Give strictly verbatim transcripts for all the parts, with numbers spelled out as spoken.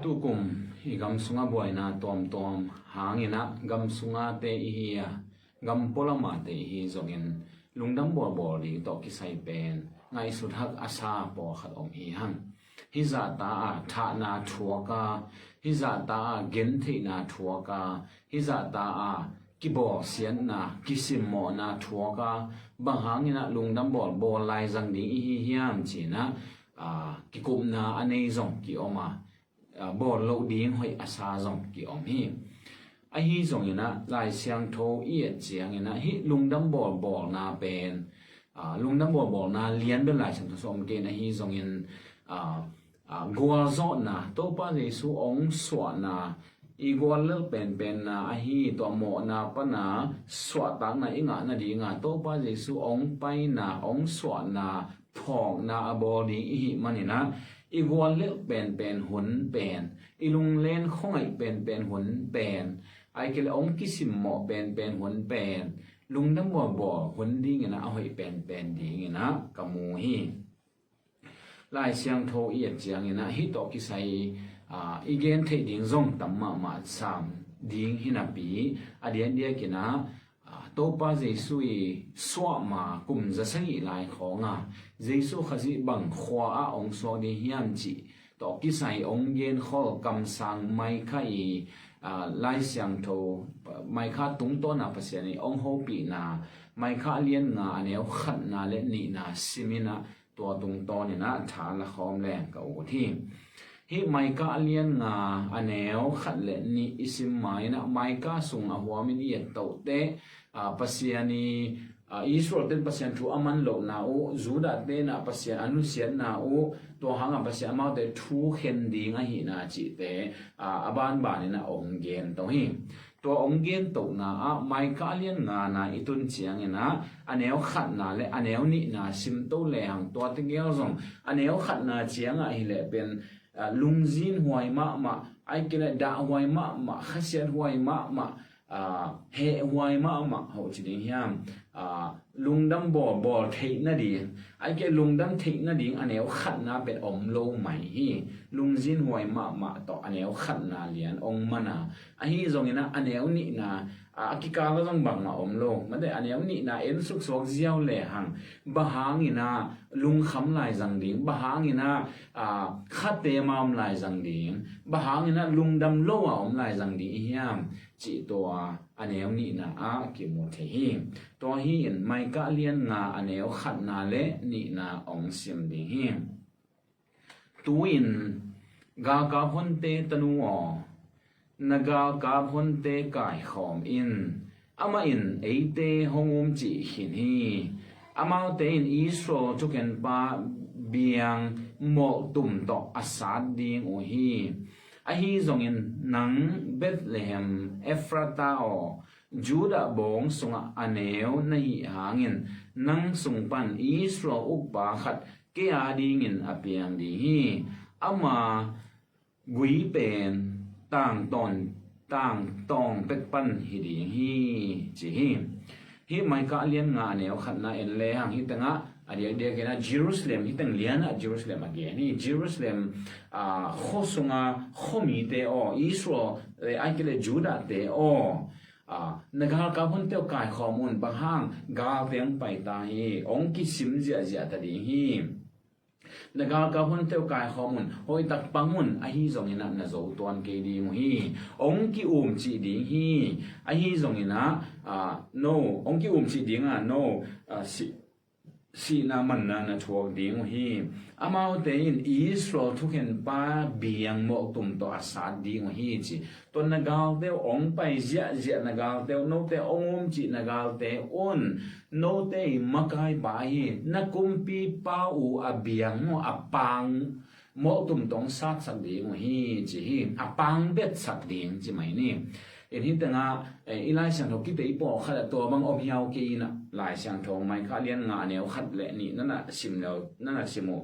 Tukum i gam sunga buaina tuamtuam hangin ah gam sunga te i hi a, gam pualamah te i hi zongin lungdam bawlbawl ding tawh kisai pen ngaihsut hak a sa pawlkhat om hi hang. Hih zahta a thahna thuak a, hih zahta a gentheihna thuak a, hih zahta a kibawlsiatna, kisimmawhna thuak a, bang hangin ah lungdam bawlbawl lai zang ding i hi hiam ci-in ah, aa, kikupna a nei zong ki-om a, aa, bawl loh ding hoih a sa zong ki-om hi. Ahi zongin ah Lai Siangtho i et ciangin ah hih lungdam bawlbawlna pen, aa, lungdam bawlbawlna lian bel Lai Siangtho sung om kei in ahi zongin, aa, aa, gualzawhna, Topa Jesu hong suahna, i guallelh penpenna ahi, tua mawhna pana suahtakna i ngah nadinga Topa Jesu hong paina, hong suahna, phawkna a bawl ding i hih manin ah i guallelh penpen hun pen, i lunglen khuangaih penpen hun pen, ahih kei leh hong kisimmawh penpen hun pen lungdam bawlbawl hun dingin ah a hoih penpen dingin ah ka mu hi. Lai Siangtho i et ciangin ah hih tawh kisai, aa, i gen theih ding zong tam mahmah sam ding hi napi, a diakdiakin ah, aa, Topa Jesu i suahma kum za sagih lai khawng a, Jesu Khazih bang khua ah hong suak ding hiam cih tawh kisai hong genkhol kamsang Micah i, aa, Lai Siangtho, Micah tungtawn a Pasian i hong hopihna, Micah a lian nga a neu khatna le nihna simin ah tua tungtawnin ah tha la khawm leng ka ut hi. Hih Micah a lian nga a neu khat le nih i sim ma-in ah Micah sung a huamin i et toh teh, aa, Pasian i, aa, Israel ten Pasian thu a man lohna uh, Judah ten ah Pasian a nusiatna uh, tua hangah Pasian amaute thu khen ding ahihna cihte, aa, a banbanin ah hong gen to hi. Tua hong gentohna ah Micah a lian ngana i tun ciangin ah a neu khatna le a neu nihna sim to lehang, tua tegel zong a neu khatna ciangah hileh pen, aa, lungzinhuai mahmah, ahih kei leh dahhuai mahmah, khasiathuai mahmah, aa, hehhuai mahmah, hoh ci ding hiam, aa, lungdam bawlbawl theih nading, ahih kei leh lungdam theih nading a neu khatna pen om lo mai hi. Lungzinhuai mahmah tawh a neu khatna lian hong man a, ahi zongin ah a neu nihna, aa, a kikal ah zong bangmah om lo. Mate, a neu nihna en suksuak ziau lehang, bang hangin ah lungkham lai zang ding, bang hangin ah, aa, khate ma om lai zang ding, bang hangin ah lungdam lo a om lai zang ding i hiam cih tua a neu nihna ah kimu thei hi. Tua hi-in Micah lian nga a neu khatna le nihna hong sim ding hi. Tu-in galkap honte tanu aw, na galkap honte kaikhawm in. Amah in eite hong umcih khin hi. Amaute in Israel thukhenpa biang molhtum tawh a sat ding uh hi. Ahi zongin nang Bethlehem Efrata aw, Judah bawng sungah a neu na hih hangin nang sung pan Israel ukpa khat kei a dingin a piang ding hi. Ama gui pen tangtawn, tangtawng pek pan hi ding hi, ci hi. Hih Micah lian nga a neu khatna en lehang hih tengah a diakdiakin ah Jerusalem, hih teng lianah Jerusalem a gen hi. Jerusalem, aa, khua sunga khuamite aw, Israel, eh, ahih kei leh Judah te aw, aa, na galkap honte uh kaikhawm un, bang hang galte hong pai ta hi, hong kisim ziahziah ta ding hi. Na galkap honte uh kaikhawm un, hoihtak pang un, ahi zongin ah na zo tuan kei ding uh hi. Hong ki-umcih ding hi. Ahi zongin ah, aa, no, hong ki-umcih ding a, no, aa, si sihna manna na thuak ding uh hi. Amaute in Israel thukhenpa biang molhtum tawh a sat ding uh hi, ci. Tua na galte uh hong pai ziahziah, na galte uh, note hong umcih na galte un, note i makaipa hi. Na kumpipa uh a biang maw, a pang molhtum tawh hong satsak ding uh hi, ci hi. A pang betsak ding ci mai ni. In hih tengah, eh, i Lai Siangtho kitei pawlkhat ah tua bang om hiau kei in ah, Lai Siangtho Micah lian nga a neu khat le nih na na sim leu, na na sim uh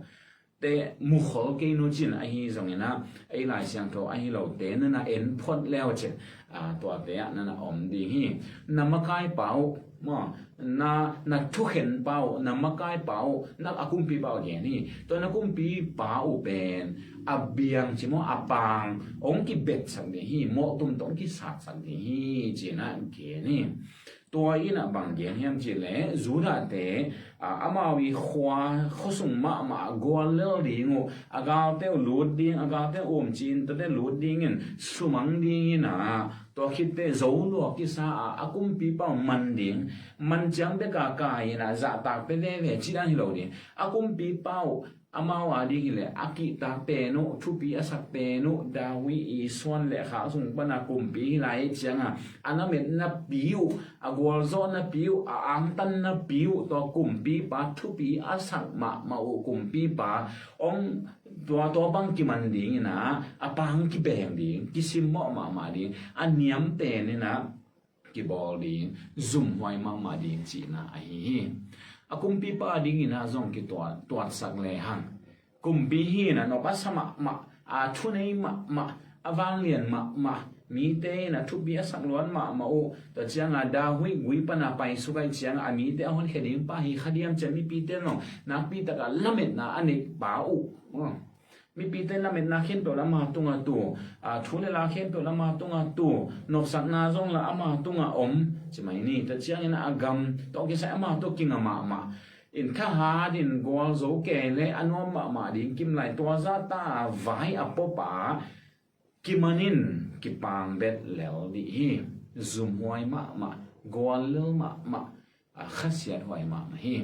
teh mukhol kei nu cin, ahi zongin ah ei Lai Siangtho ahi lote na na en phot leu cin, aa, tuate ah na na om ding hi. Na makaipa uh maw, na, na thukhen pa uh, na makai pa uh, na a kumpipa uh gen hi. Tua na kumpipa uh pen a biang ci maw, a pang hong kibetsak ding hi, mawhtum tawh hong kisatsak ding hi, ci-in ah gen hi. Tua in ah bang gen hiam cih leh, Judah-te, a, amau i khua, khuasung mahmah guallel ding uh, a galte uh lut ding, a galte uh umcin tate lut dingin sumang dingin ah, tua khitte zo lua kisa a, a kumpipa uh man ding, man ciang bek a kai in ah zahtak pia veve cih dan hi lo ding. A kumpipa uh amau a ding hileh a kihtak pen uh, thupi a sak pen uh, David i suan le khak sung pan a kumpi hi lai ciang a, a lametnapi uh, a gualzawhnapi uh, a angtannapi uh, tua kumpipa thupi a sak mahmah uh kumpipa hong, tua, tua bang kiman dingin ah, a pang kibeng ding, kisimmawh mahmah ding, a niam pen in ah kibawl ding, zumhuai mahmah ding cihna ahi hi. A kumpipa dingin ah zong kituat, tuatsak lehang, kumpi hi in ah nop a sa mahmah, a thunei mahmah, a vanglian mahmah, mite in ah thupi a sak luat mahmah uh, tua ciang a David gui pan a paisuk ahih ciang a, a mite a honkhia ding pa hi kha diam ci-a mipite in zong nakpi tak a lametna a neih pa uh. Mipite lametna khempeuh lah ama tungah tu, a, thu le la khempeuh lah ama tungah tu, nopsakna zong lah ama tungah om, ci mai ni. Tua ciangin a gam tawh kisai ama tawh kinga mahmah. In thahat in gualzo kei le a nuam mahmah ding kim lai, tua zahta a vai a pop a kiman in kipang bet lel dih hi. Zumhuai mahmah, guallel mahmah, a, khasiathuai mahmah hi.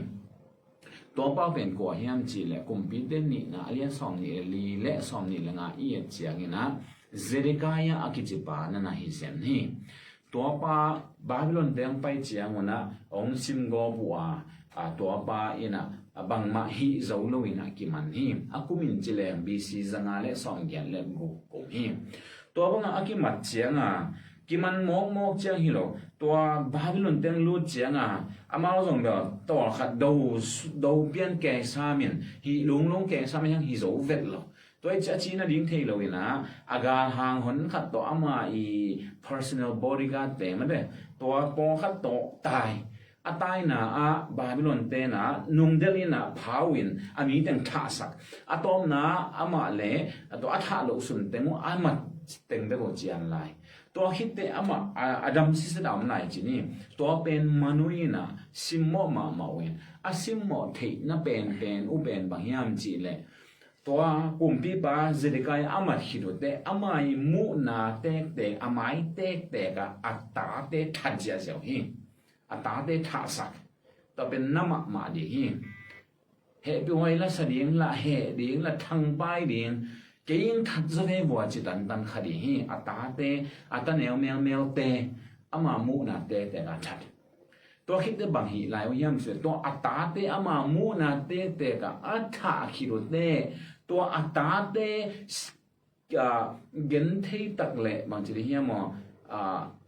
Tua pa pen kua hiam cih leh Kumpite nihna a lian sawmnih le li le sawmnih le nga i et ciangin ah Zedekiah a kici pa na na hi zen hi. Tua pa Babylon teng pai ciangun ah hong simgawp uh a, a, tua pa in ah, a, bangmah hih zo loin ah kiman hi. A kum in ci leng B C zanga le sawmgiat le guk kum hi. Tua bangah a kimat ciang a, kiman mawkmawk ciang hi lo, tua Babylon teng lut ciang a, amau zong bel tawlkhat do, do pian kei sam in, hih lunglung kei sam in, hi zo vet lo. Tua i ci a cina ding thei lo in ah, a galhang hon khat tawh ama i personal bodyguard te mate, tua pawlkhat tawh tai. A taina ah Babylon ten ah nungdelh in ah phau in a mi teng thahsak. A tawpna ah amah le a tua a thah loh sun teng uh a mat teng bek uh cian lai. Tua khitte amah a, a dam sisada om lai ci ni. Tua pen manui in ah simmawh mahmah uh in, a simmawh theihna penpen uh pen bang hiam cih leh, tua kumpipa Zedekiah a mat khit uh teh ama i muhna tektek, a mai tektek ah a tate that ziahziah uh hi. A tate thahsak. Tua pen na mahmah ding hi. Hehpihhuai la sa ding, la heh ding, la thangpai ding, kei in that zaw ve vua ci tantan kha ding hi. A tate, a ta neu melmelte, ama muhna tektek ah that. Tua khitte bang hih lai uh hiam cih leh, tua a tate ama muhna tektek ah a thah khit uh teh, tua a tate, a, genthei tak le bangci ding hiam aw, a,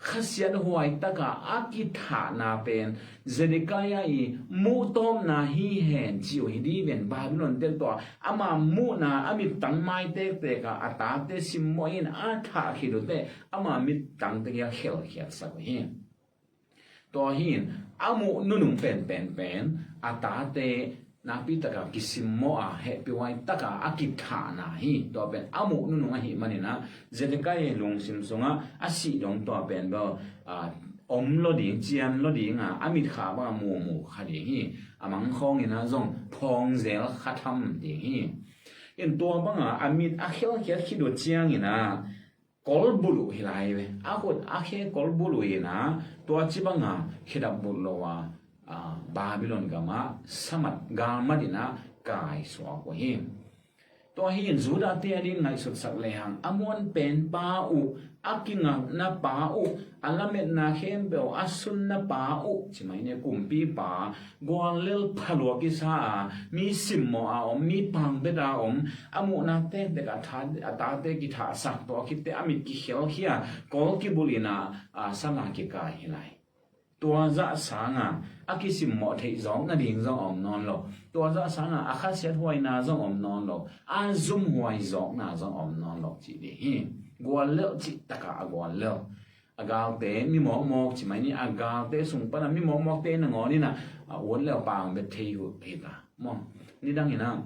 khasiathuai taka a kithahna pen Zedekiah i muhtawpna hi hen ci uh hi ding ven. Babylon ten tua ama muhna a mittang mai tektek ah a tate simmawh in a thah khit uh teh ama mittang teng ah khelkhiatsak uh hi. Tua hi in, a muh nunung penpen pen a tate nakpi taka kisimmawh a, hehpihhuai taka a kithahna hi. Tua pen a muh nunung ahih manin ah, Zedekiah lungsim sungah a sih dong tua pen bel, a, om lo ding, cian lo ding a, a mit kha bang a mumu kha ding hi. A mangkhawng in ah zong phawngzel kha tham ding hi. In tua bang a, a mit a khelkhiat khit uh ciangin ah, kolbulh uh hi lai ve. A khut a khe kolbulh uh in ah, tua ci bang a khedap bulh lo a, a, Babylon gam ah samat galmat in ah kaisuak uh hi. Tua hi in Judah te a ding ngaihsutsak lehang, a muanpen pa uh, a kingakna pa uh, a lametna khempeuh a sunna pa uh, ci mai ni, kumpipa, guallel phalua kisa a, mi simmawh a om, mi pangbet a om, a muhna tektek a tha, a tate kithahsak, tua khitte a mit kikhelkhia, kol kibulh in ah, a, sala kikai hi lai. Tua zah sanga a kisimmawh theih zawk nading zong a om nawn lo. Tua zah sanga a khasiathuaina zong a om nawn lo. A zumhuai zawkna zong a om nawn lo cih ding hi. Guallelh cih taka a guallelh. a galte, mi mawkmawk ci mai ni, a galte sung pana mi mawkmawkte nangawn in ah, a ut le pang bek thei uh hi ta maw. Nidang in ah,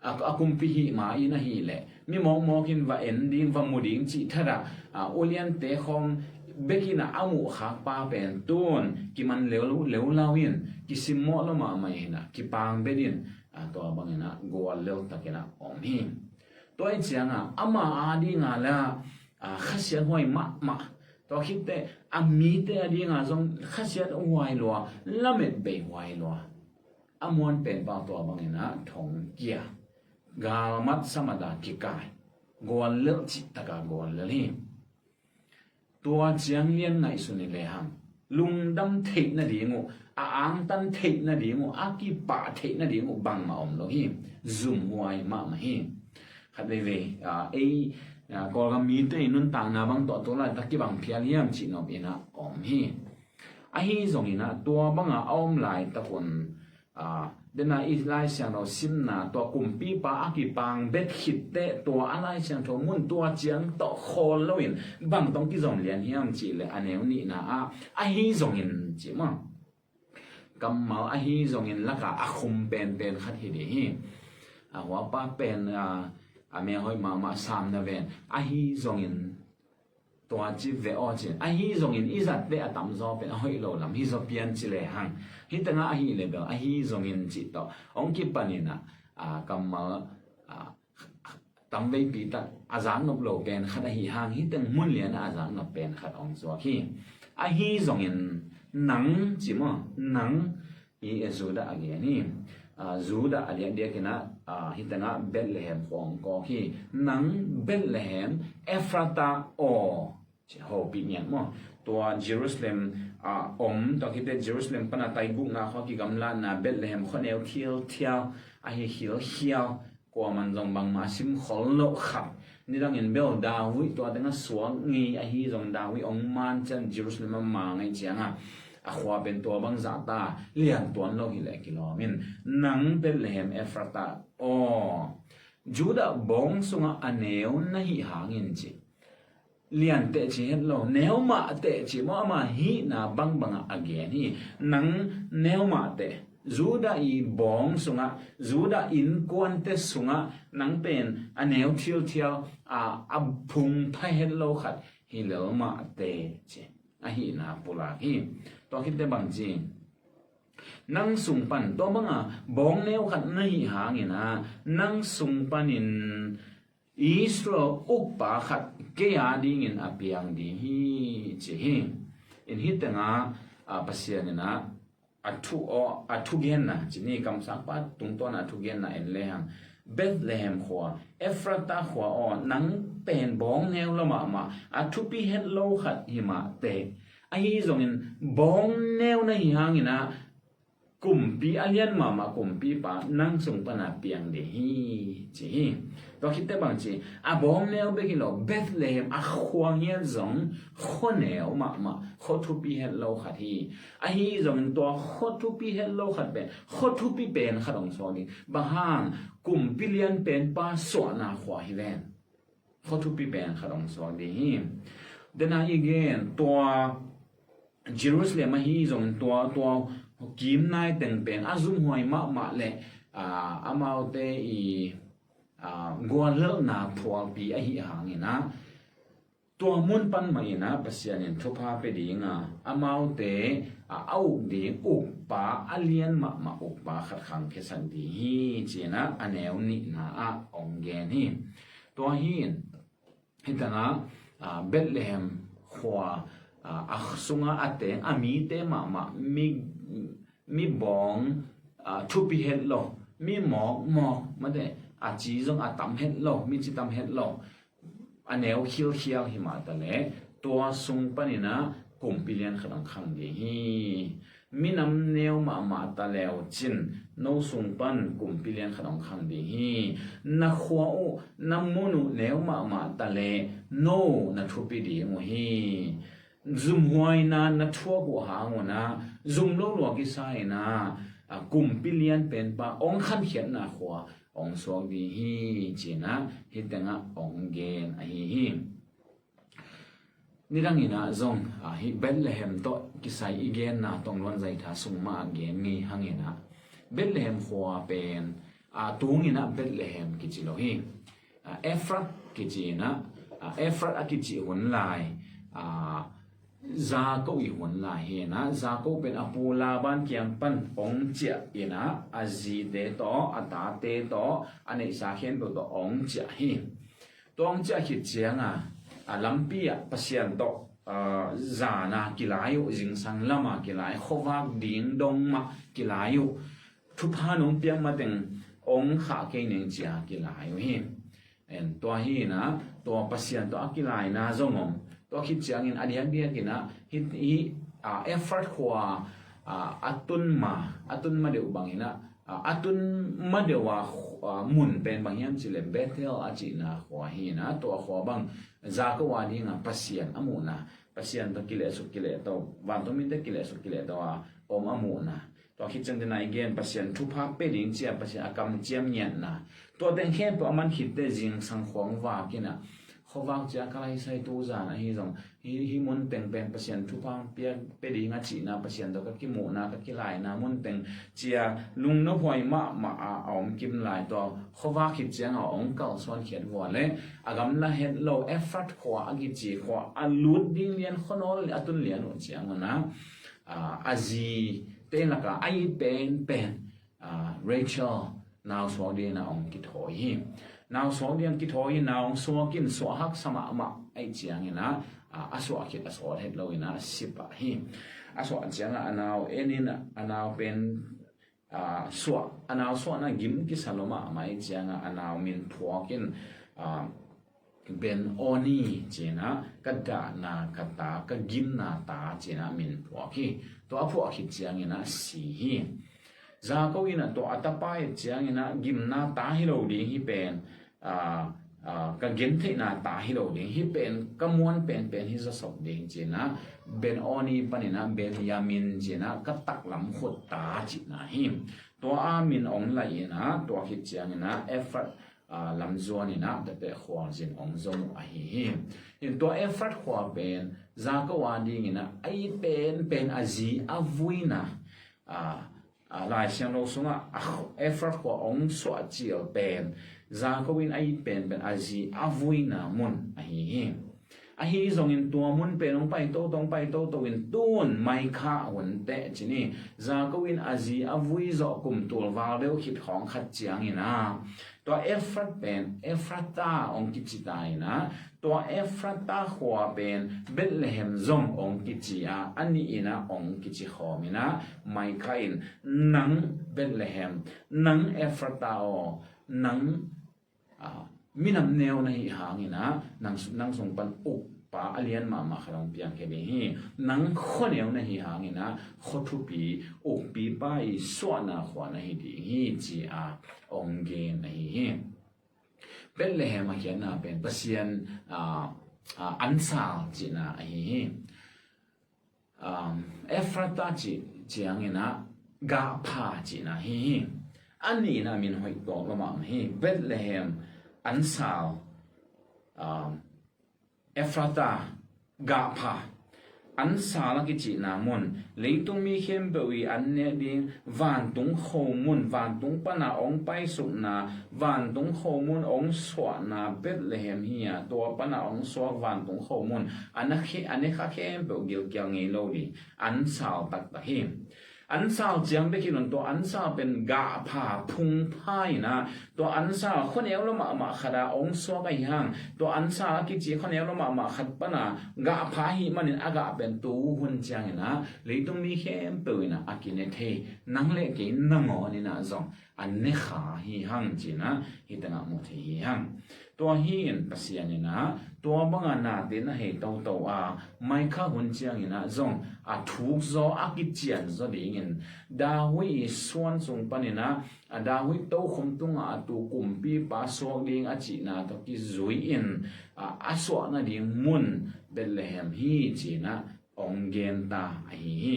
a, a kumpi hih ma in ahih leh mi mawkmawk in va en ding, va mu ding cih thadah, a, uliante khawng bek in ah a muh khak pa pen tun kiman leu, leu lau in, kisimmawh lo mahmah in ah, kipang bek in, a, tua bang in ah guallel tak in ah om hi. Tua hi ciang ah ama a ding a la, a, khasiat huai mahmah. Tua khit teh a mite a ding a zong khasiat huai lua, lamet bei huai lua. A muan pen pa tua bang in ah thong kia, galmat samat a kikai, guallel cih tak a guallel hi. Tua ciang lian ngaihsun hi lehang, lungdam theih nading uh, a angtan theih nading uh, a kipah theih nading uh bangmah om lo hi. Zumhuai mahmah hi. Khat veivei, a, ei, a, Kawlgam mite i nuntakna bang tawh tu laitak kibang phial hiam cih nop in ah om hi. Ahi zongin ah tua bang a a om laitak un, a, den a i Lai Siangtho simna, tua kumpipa a kipang bek khit teh tua a Lai Siangtho mun tua ciang tawh khawl lo in bang tawh kizom lian hiam cih leh a neu nihna ah, ahi zongin ci maw. Kammal ahi zongin lak a a khum penpen khat hi ding hi. A huapa pen, a, a mel hoih mahmah, Sam na ven. Ahi zongin tua ci ve aw ci. Ahi zongin i zat teh a tamzaw pen a hoih lo lam hi zaw pian ci lehang. Hih teng ah ahih leh bel ahi zongin cih tawh hong kipan in ah, a, kammal, a, tamveipi tak a zaknop lo pen khat ahih hang, hih teng mun lian ah a zaknop pen khat hong suak hi. Ahi zongin nang ci maw, nang i, a, Judah a gen hi. A, Judah a diakdiak in ah, a, hih teng ah Bethlehem khua hong kawk hi. Nang Bethlehem Efrata aw, ci hopih ngiat maw. Tua Jerusalem, a, om, tua khit teh Jerusalem pana taigukna khua kigamlatna Bethlehem khuaneu thilthial ahi khilkhial, kuaman zong bangmah a simkhol loh khat. Nidangin bel David tua teng ah suak ngei ahi zong, David hong man ciang Jerusalem a mang ahih ciang ah, a khua pen tua bang zahta liantuan lo hi leh kilawm in. Nang Bethlehem Efrata aw, Judah bawng sungah a neu na hih hangin ci. Lian teh ci het lo, neu mah teh ci maw, ama hihna bangbang ah a gen hi. Nang neu mah teh, Judah i bawng sungah, Judah innkuante sungah nang pen a neu thilthial, a, a phungpha het lo khat hi lel mah teh ci. A hihna pulak hi. Tua khit teh bang ci, nang sung pan, tua bang a bawng neu khat na hih hangin ah, nang sung panin Israel ukpa khat kei a dingin a piang ding hi, ci hi. In hih teng ah, a, Pasian in ah a thu aw, a thugenna, ci ni, kamsangpa tungtawn a thugenna en lehang, Bethlehem khua, Efrata khua aw, nang pen bawng neu lo mahmah, a thupi het lo khat hi mah teh. Ahi zongin bawng neu na hih hangin ah, kumpi a lian mahmah kumpipa nang sung pana piang ding hi, ci hi. Tua khit teh bang ci, a bawng neu bek hi lo, Bethlehem a khua ngiat zong khua neu mahmah, khua thupi het lo khat hi. Ahi zongin tua khua thupi het lo khat pen khua thupi pen khat hong suak ding. Bang hang, kumpi lian pen pa suahna khua hi ven. Khua thupi pen khat hong suak ding hi. Den a i gen, tua Jerusalem ahi zongin tua, tua kim nai teng pen a zumhuai mahmah leh, a, amaute i, a, guallelhna phualpi ahih hangin ah, tua mun pan mah in ah Pasian in thupha pia ding a, amaute, a, a uk ding ukpa, a lian mahmah ukpa khat khangkhiasak ding hi, ci-in ah a neu nihna ah hong gen hi. Tua hi in, hih teng ah, a, Bethlehem khua, a, a sungah a teng a mite mahmah, mi, mi bawng, a, thupi het lo, mi mawkmawk, mate, a ci zong a tam het lo, mi ci tam het lo, a neu khilkhial hi mah taleh, tua sung panin ah kumpi lian khat hong khang ding hi. Minam neu mahmah ta leu cin, no sung pan kumpi lian khat hong khang ding hi. Na khua uh, na mun uh neu mahmah ta leh, no na thupi ding uh hi. Zumhuaina na thuak uh hang un ah, zum lo lua kisa in ah, a, kumpi lian penpa hong khankhiatna khua hong suak ding hi, ci-in ah hih teng ah hong gen ahi hi. Nidang in ah zong, ah, hih Bethlehem tawh kisai i genna tawh Luan Zaitha sung mah a gen ni hang in ah, Bethlehem khua pen, ah, tung in ah Bethlehem kici lo hi. Ah, Efrat kici in ah, ah, Efrat a kici hun lai, ah, Jakob i hun lai hi in ah, Jakob pen a pu Laban kiang pan ong ciah in ah, a zite tawh, a tate tawh, a neihsa khempeuh tawh ong ciah hi. Tua ong ciah khit ciang a, a lampi ah Pasian tawh, ah, zan a kilai uh, zingsang lam a kilai, khuavak ding dong mah kilai uh, thupha nong piak mateng ong khah kei ning ci a kilai uh hi. En, tua hi in ah, tua Pasian tawh a kilaina zong om. Tua khit ciangin a diakdiak in ah, hih, hih, ah, Efrat khua, ah, a tun ma, a tun ma deuh bang in ah, ah, a tun ma deuh a, ah, mun pen bang hiam cih leh Bethel a cihna khua hi in ah, tua khua bang Jakob a ding a Pasian a muhna, Pasian tawh kilehsuk kilehto, vantungmite kilehsuk kilehto a om a muhna. Tua khit ciang tena i gen Pasian thupha pia ding ci a, Pasian a kamciam ngiatna. Tua teng khempeuh a man khit teh zingsang khua ong vak in ah, khuavak ci a ka lai sai tu zan ahi zong, hih, hih mun teng pen Pasian thupha pia, pia ding a cihna, Pasian tawh ka kimuhna, ka kilaina mun teng ci a, lungnuamhuai mahmah a, a om kim lai tua, khuavak khit ciang a ong kalsuan khiat vua leh, a gamla het lo Efrat khua a kici khua a lut ding lian khua nawl a tun lian uh ciang un ah, ah, a zite lak a a it penpen, ah, Rachel nau suak ding in ah ong kithawi hi. Nau suak ding kithawi hi, nau ong suak in suah haksa mahmah ahih ciang in ah, ah, a suah khit a sawt het lo in ah a si pah hi. A suah ciang a a nau en in ah, a nau pen, ah, suah, a nau suahna gim kisa lo mahmah ahih ciang a a nau min phuak in, ah, Ben-oni ci in ah, ka dahna ka ta, ka gimna ta ci in ah min phuak hi. Tua a phuak khit ciang in ah si hi. Jakob in ah tua a tapa ahih ciang in ah gimna ta hi lo ding hih pen, ah, ah, ka gentheihna ta hi lo ding hih pen, ka muan penpen hi zawsop ding ci in ah, Ben-oni pan in ah Benjamin ci in ah ka taklam khut ta cihna hi. Tua a min ong laih in ah, tua khit ciang in ah Efrat, ah, lam zuan in ah, tua teh khualzin ong zong uh ahi hi. In tua Efrat khua pen, Jakob a ding in ah, a it penpen a zi a vuina, ah, ah, Lai Siangtho sung ah, ah, Efrat khua ong suah cil pen, Jakob in a it penpen a zi a vuina mun ahi hi. Ahi zongin tua mun pen ong pai toto, ong pai toto in tun Maikha hun teh ci ni. Jakob in a zi a vui zawh kum tul val deuh khit khawng khat ciang in ah, tua Efrat pen Efrata ong kici ta in ah, tua Efrata khua pen Bethlehem zong ong kici a, a nih in ah ong kici khawm in ah, Maikha in, nang Bethlehem, nang Efrata aw, nang, ah, minam neu na hih hang in ah, nang, nang sung pan ukpa a lian mahmah khat ong piangkhia ding hi. Nang khua neu na hih hang in ah, khua thupi, ukpipa i suahna khua na hi ding hi ci a ong gen ahi hi. Bethlehem a khiatna pen Pasian, ah, ah, ansal cihna ahi hi. Um, Efrata cih ciang in ah gahpha cihna hi hi. A nih in ah min hoih tuak lo mah hi. Bethlehem ansal, um, Efrata gahpha, ansal a kicihna mun, leitung mi khempeuh i an nek ding vantung khomun, vantung pana ong paisukna, vantung khomun ong suahna Bethlehem hi a, tua pana ong suak vantung khomun, a na khe, a nekha khempeuh gilkial ngei lo ding, ansal taktak hi. Ansal ciang bek hi lo in, tua ansal pen gahpha, phungpha in ah, tua ansal khua neu lo mahmah khat a ong suak ahi hang, tua ansal a kici khua neu lo mahmah khat pana gahpha ahih manin a gah pen tu hun ciang in ah leitung mi khempeuh in ah a kine thei, nang le kei nangawn in ah zong a nekha hi hang ci in ah hih tengah mu thei hi hang. Tua hi in Pasian in ah tua banga nate na hei toto a, Maikha hun ciang in ah zong a thuk zaw, a kician zaw dingin David i suan sung pan in ah, a David tokhom tungah a tu kumpipa suak ding a cihna tawh kizui in, a, a suah nading mun Bethlehem hi ci in ah ong gen ta ahi hi.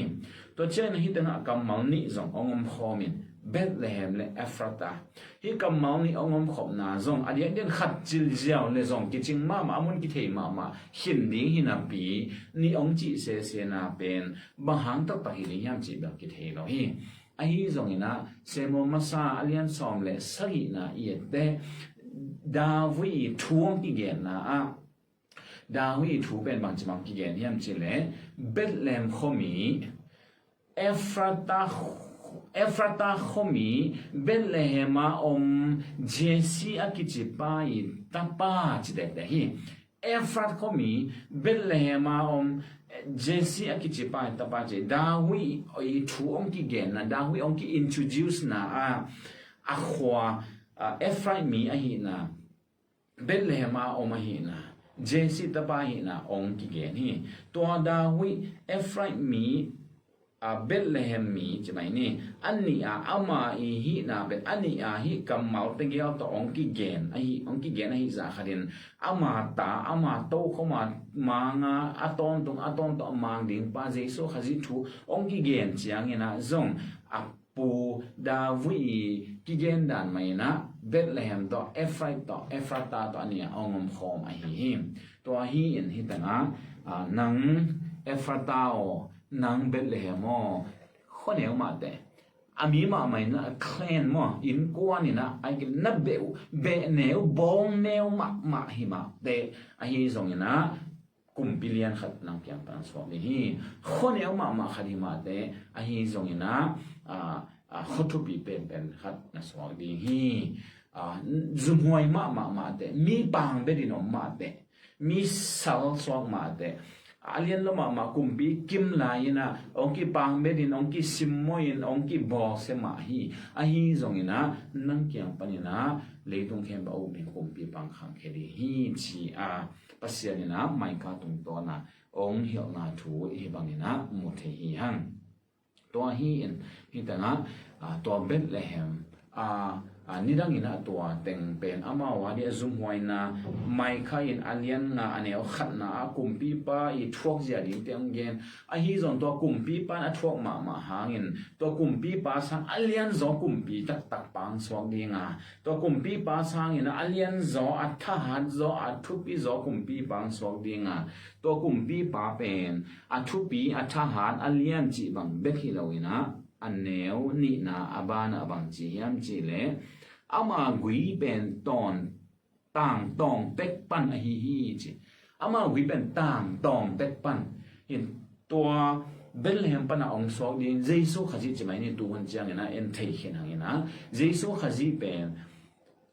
Tua ciangin hih tengah kammal nih zong ong om khawm in, Bethlehem le Efrata. Hih kammal nih hong omkhopna zong a diakdiak khat cil ziau le zong kicing mahmah, a mun kithei mahmah khin ding hi napi, nih hong cih sesena pen bang hang taktak hi ding hiam cih bel kithei lo hi. Ahi zongin ah Samuel masa a lian sawm le sagihna i et teh David i thu hong kigenna ah, David i thu pen bangci bang kigen hiam cih leh Bethlehem khuami, Efrata, Efrata khuami Bethlehem a om Jesse a kici pa i tapa ci dek dek hi. Efrat khuami Bethlehem a om Jesse a kici pa i tapa ci. David i thu hong kigenna, David hong ki-introduce na a, a khua, a, Efraim mi ahihna, Bethlehem a om ahihna, Jesse tapa ahihna hong kigen hi. Tua David Efraim mi, a, Bethlehem mi ci mai ni. A nih a ama i hihna pen a nih a hih kammal tegel tawh hong kigen ahi, hong kigen ahi zah khatin ama ta, ama tokhom a mang a, a tawntung, a tawntung a mang ding pa Jesu Khazih thu hong kigen ciangin ah zong a pu David i kigen dan mah in ah Bethlehem tawh, Efraim tawh, Efrata tawh a nih a hong omkhawm ahi hi. Tua hi in hih tengah, a, nang Efrata aw, nang Bethlehem aw, khuaneu mah teh, a mi mahmah in ah clan maw, innkuan in ah, a, na beh uh, behneu, bawngneu mahmah hi mah teh, ahi zongin ah kumpi lian khat nang kiang pan suak ding hi. Khuaneu mahmah khat hi mah teh, ahi zongin ah, a, a, khua thupi penpen khat na suak ding hi. A, zumhuai mahmah mah teh, mi pang betin om mah teh, mi sal suak mah teh, a lian lo mahmah kumpi kim lai in ah hong kipang betin, hong kisimmawh in, hong kibawlsia mah hi. Ahi zongin ah nang kiang panin ah leitung khempeuh a um ding kumpi pang khangkhia ding hi ci a, Pasian in ah Micah tungtawn a hong hilhna thu hih bangin ah mu thei hi hang. Tua hi in hih tengah, a, tua Bethlehem, a, a, nidangin ah tua teng pen amau a ding a zumhuaina, Micah in a lian nga a neu khatna ah kumpipa i thuakzia dingte hong gen. Ahi zong tua kumpipa in a thuak mahmah hangin tua kumpipa sang a lianzaw kumpi taktak pa hong suak ding a, tua kumpipa sangin a lianzaw, a thahatzaw, a thupizaw kumpipa hong suak ding a, tua kumpipa pen a thupi, a thahat, a lian cih bang bek hi loin ah, a neu nihna a banah bang ci hiam cih leh, ama gui pen tawn, tangtawng pek pan ahi hi ci. Ama gui pen tangtawng pek pan. Hin tua Bethlehem pan a hong suak ding Jesu Khazih ci mai ni, tuhun ciangin ah en thei khin hangin ah, Jesu Khazih pen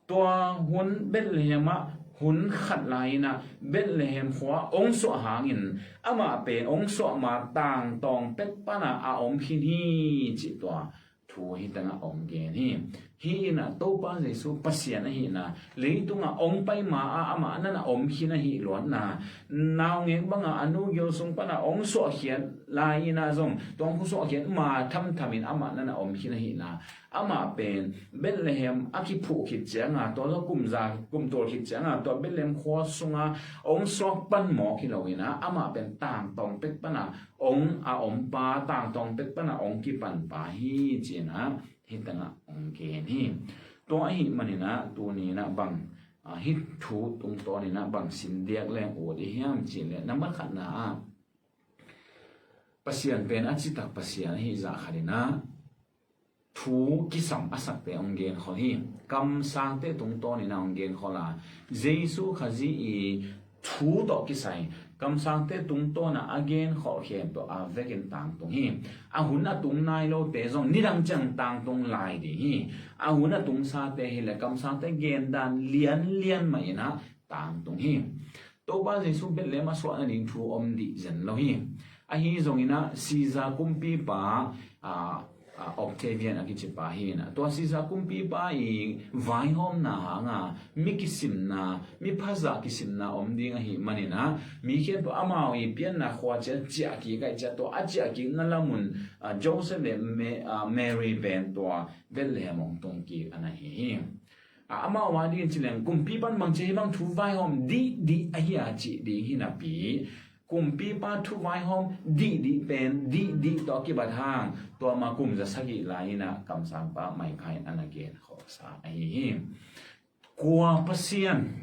tua hun Bethlehem ah hun khat lai-in ah Bethlehem khua hong suah hangin amah pen hong suah ma tangtawng pek pan a a om khin hi cih tua thu hih tengah hong gen hi. Hih in ah Topa Jesu Pasian ahihna, leitungah hong pai ma ah amah nan a om khin ahih luatna, naungek bangah a nu gil sung pan a hong suahkhiat lai-in ah zong tua hong suahkhiat ma thamtham in amah nan a om khin ahihna, amah pen Bethlehem a kiphuh khit cianga, tua tua kum za, kum tul khit cianga, tua Bethlehem khua sunga hong suak pan mawk hi loin ah, amah pen tangtawng pek pan a hong a om pa, tangtawng pek pan a hong kipan pa hi ci-in ah hih tengah hong gen hi. Tua ahih manin ah tuni in ah bang, a, hih thu tungtawn in ah bang sin diak leng ut i hiam cih leh, nambat khatna ah Pasian pen a citak Pasian ahih zah khat in ah thu kisam a sakte hong genkhol hi. Kamsangte tungtawn in ah hong genkhol a, Jesu Khazih i thu tawh kisai kamsangte tungtawn ah a genkhol khempeuh a vekin tangtung hi. A hun a tung nai lote zong nidang ciang tangtung lai ding hi. A hun a tungsate hi leh kamsangte gendan lianlian mah in ah tangtung hi. Topa Jesu Bethlehem a suah nading thu om dih zen lo hi. Ahi zongin ah Caesar kumpipa, a, a, Octavian a kici pa hi in ah, tua Caesar kumpipa i vaihawmna hanga mi kisimna, mi phazah kisimna om ding ahih manin ah, mi khempeuh amau i pianna khua ciat ciah kik ahih ciang, tua a ciah kikna lamun, a, Joseph le Me-, a, Mary pen tua Bethlehem hong tung kik a na hi hi. A, amau a dingin ci leng kumpipa in bangci hih bang thu vaihawm dihdih ahi a cih ding hi napi, kumpipa thu vaihawm dihdih pen dihdih tawh a kibat hang, tua ma kum za sagih lai-in ah kamsangpa Micah in a na gen khawhsa ahi hi. Kua Pasian,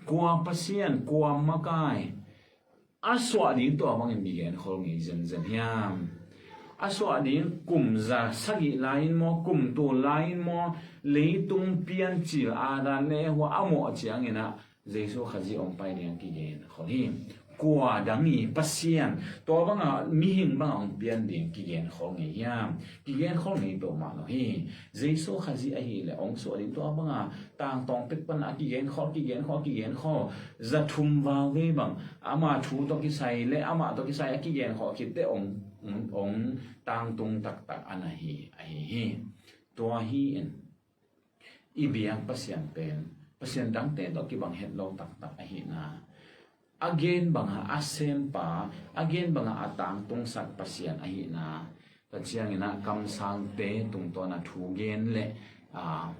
kua Pasian, kua makai a suah ding tua bangin kigen khol ngei zenzen hiam? A suah ding kum za sagih lai-in maw, kum tul lai-in maw, leitung piancil Adam le Eva a mawh ciangin ah Jesu Khazih hong pai ding kigen khol hi. Kua dang i Pasian tua banga mihing banga hong pian ding kigen khol ngei hiam? Kigen khol ngei peuhmah lo hi. Jesu Khazih ahih leh hong suah ding tua banga tangtawng pek pana a kigen khol, kigen khol, kigen khol, za thum val vei bang ama thu tawh kisai le amah tawh kisai a kigen khol khit teh hong, hong, hong tangtung taktak a na hi ahi hi. Tua hi in i biak Pasian pen Pasian dangte tawh kibang het lo taktak ahihna, a gen banga a sempa, a gen banga a tangtungsak Pasian ahihna, tua ciangin ah kamsangte tungtawn a thu gen le, a,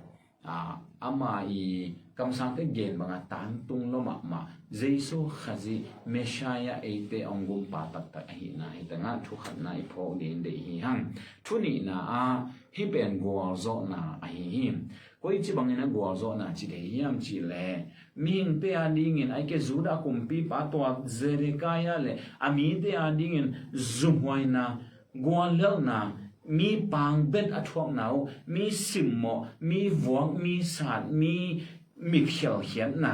a, ama i kamsangte gen banga tangtung lo mahmah Jesu Khazih Messiah, eite hong gumpa taktak ahihna hi tengah thu khatna i phawk ding deih hi hang. Thu nihna ah hih pen gualzawhna ahi hi. Koici bangin a gualzawhna ci thei hiam cih leh, mihingte a dingin ahih kei leh Judah kumpipa tua Zedekiah le a mite a dingin zumhuaina, guallelhna, mi pangbet a thuakna uh, mi simmawh, mi vuak, mi sat, mi mitkhialkhiatna,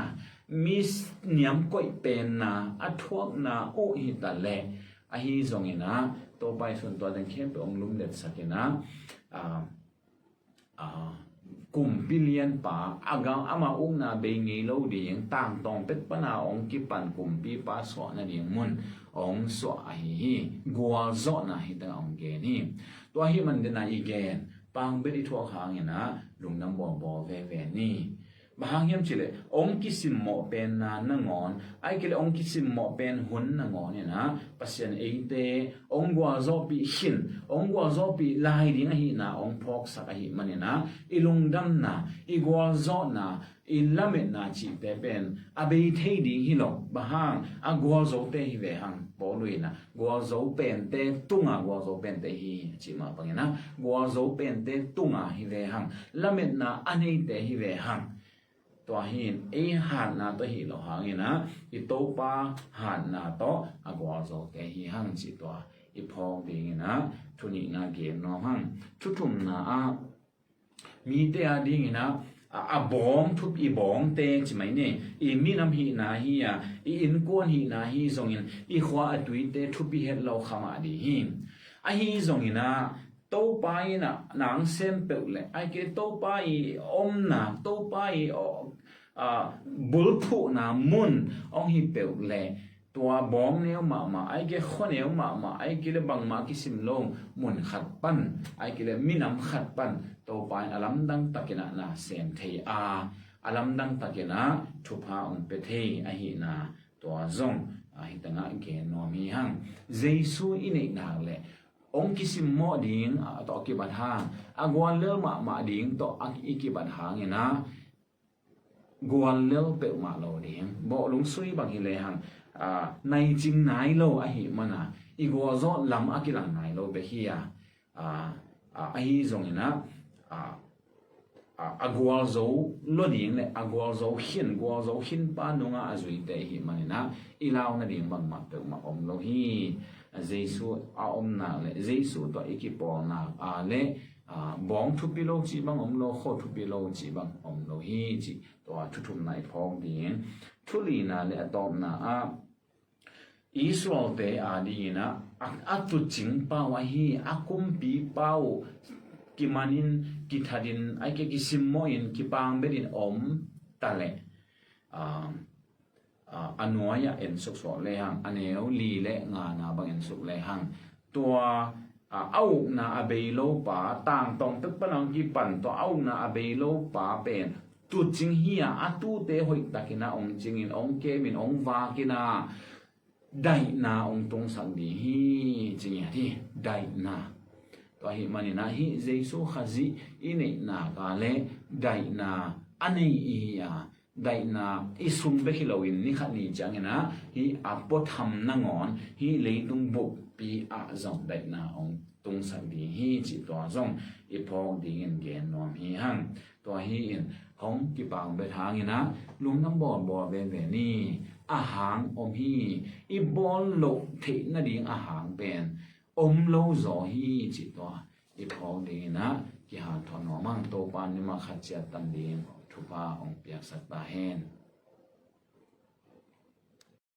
mi niamkoih penna a thuakna uh hi ta leh, ahi zongin ah Topa Jesu in tua teng khempeuh hong lumletsak in ah, a, a, kumpi lianpa, a gam ama ukna bei ngei lo ding, tangtawng pek pana hong kipan kumpipa suah nading mun hong suah ahi hi. Gualzawhna hi tengah hong gen hi. Tua ahih man dena i gen, pangbet i thuak hangin ah lungdam bawlbawl veve ni. Bang hang hiam cih leh hong kisimmawh penna nangawn, ahih kei leh hong kisimmawh pen hun nangawn in ah Pasian eite hong gualzawhpih khin, hong gualzawhpih lai ding ahihna hong phawksak ahih manin ah i lungdamna, i gualzawhna, i lametna cihte pen a bei thei ding hi lo. Bang hang, a gualzote hi ve hang. Paul in ah gualzo pente tunga gualzo pente hi, a cih mah bangin ah gualzo pente tunga hi ve hang, lametna a neite hi ve hang. Tua hi in ei hatna tawh hi lo hangin ah i Topa hatna tawh a gualzote hi hang cih tua i phawk dingin ah thu nihna gen nuam hang. Thu thumna ah mite a dingin ah, a, a bawng thupi, i bawngte ci mai ni, i minam hihna hi a, i innkuan hihna hi zongin i khua a tuite thupi het lo kha mah ding hi. Ahi zongin ah Topa in ah nang sem peuh le, ahih kei leh Topa i omna, Topa i, a, bulphuhna mun hong hi peuh le, tua bawng neu mahmah, ahih kei leh khua neu mahmah, ahih kei leh bangmah kisim lo mun khat pan, ahih kei leh minam khat pan Topa in a lamdang takin ah na sem thei a, a lamdang takin ah thupha hong pia thei ahihna, tua zong, a, hi tengah gen nuam hi hang. Jesu i neih nak leh hong kisimmawh ding, a, tawh kibat hang, a guallel mahmah ding tawh a, i kibat hangin ah guallel peuhmah lo ding. Bawhlung sui bang hi lehang, a, naicing nai lo ahih mana i gualzawh lam a kilang nai lo bek hi a, a, a, ahi zongin ah, a, a, a gualzo lo ding le a gualzo khin, gualzo khinpa nunga a zuite ahih manin ah i lau nading bangmah peuhmah om lo hi. A, Jesu a om nak le Jesu tawh i kipawl nak a le, a, bawng thupi lo cih bang om lo, khua thupi lo cih bang om lo hi cih tua thu thumna i phawk ding. Thu lina le a tawpna ah Israelte a dingin ah a, a tucingpa uh ahi, a kumpipa uh kimanin, kithatin, ahih kei leh kisimmawhin, kipangbetin om ta leh, a, a, a nuai-ah en suksuk lehang, a neu li le ngana bang en suk lehang, tua, a, a ukna a bei lopa, tangtawng pek pan hong kipan tua a ukna a bei lopa pen tucing hi a, a tute hoihtakin ah hong cingin, hong kemin, hong vakin ah daihna hong tungsak ding hi, ci ngiat hi. Daihna. Tua ahih manin ah hih Jesu Khazih i neih nak a le daihna a nei i hi a, daihna i sung bek hi loin ni khat ni ciangin ah hih a puatham nangawn hih leitung buppi ah zong daihna hong tungsak ding hi cih tua zong i phawk dingin gen nuam hi hang. Tua hi-in hong kipak bet hangin ah lungdam bawlbawl veve ni. A hang om hi. I bawl loh theih nading a hang pen om lo zaw hi cih tua i phawk dingin ah kihanthawn nuam hang. Topa in nima khat ciat tam ding thupha hong piaksak ta hen.